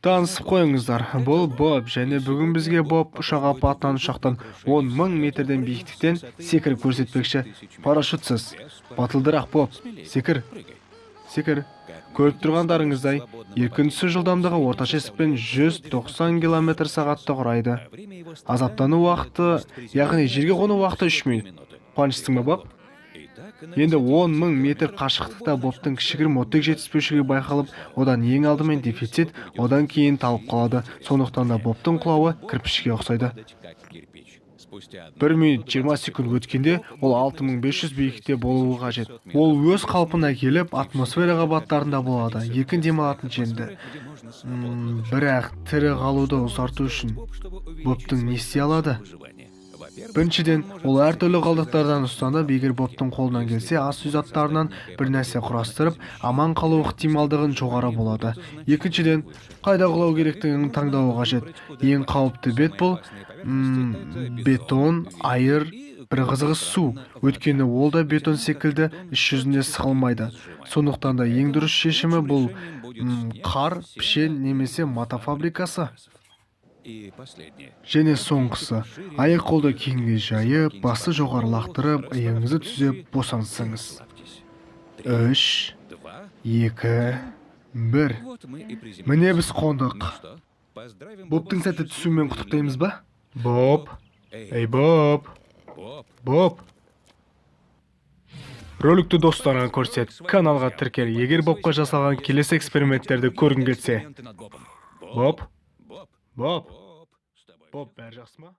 Танысып қойыңыздар, бұл Боб. Және бүгін бізге Боб ұшақ апатынан ұшақтан 10 мың метрден биіктіктен секіріп көрсетпекші. Парашютсыз. Батылдырақ, Боб. Секір. Секір. Көріп тұрғандарыңыздай, еркін түсу жылдамдығы орташа есеппен 190 км сағатты құрайды. Азаптану уақыты, яғни жерге қону уақыты 3 минут. Қуаныштысың ба, Боб? Енді 10 мың метр қашықтықта Бобтың кішігірім оттек жетіспеушілігі байқалып, одан ең алдымен дефицит, одан кейін талып қалады. Сондықтан да Бобтың құлауы кірпішке ұқсайды. 1 минут 20 секунд өткенде ол 6500 биіктікте болуы қажет. Ол өз қалпына келіп, атмосфера қабаттарында болады, еркін демалатын жерінде. Бірақ тірі қалуды ұзарту үшін Бобтың не істей алады? Біріншіден, ол әртүрлі қалдықтардан ұстанып, егер Бобтың қолынан келсе, ас үй заттарынан бір нәрсе құрастырып, аман қалу ықтималдығын жоғары болады. Екіншіден, қайда құлау керектігін таңдауы қажет. Ең қауіпті бет бұл бетон, айыр, бір қызығы су, өйткені ол да бетон секілді іс жүзінде сығылмайды. Сондықтан да ең дұрыс шешімі бұл қар, пішен немесе мата фабрикасы. Және соңғысы, аяқ қолды кеңге жайып, басы жоғары лақтырып, иығыңызды түзеп босаңсыңыз. Үш, екі, бір. Міне, біз қондық. Бобтың сәтті түсуімен құттықтаймыз ба? Боб! Ей, Боб! Боб! Роликті достарыңа көрсет, каналға тіркел, егер Бобқа жасалған келесі эксперименттерді көргің келсе. Боб! Боб! Боб, бәрі жақсы ма?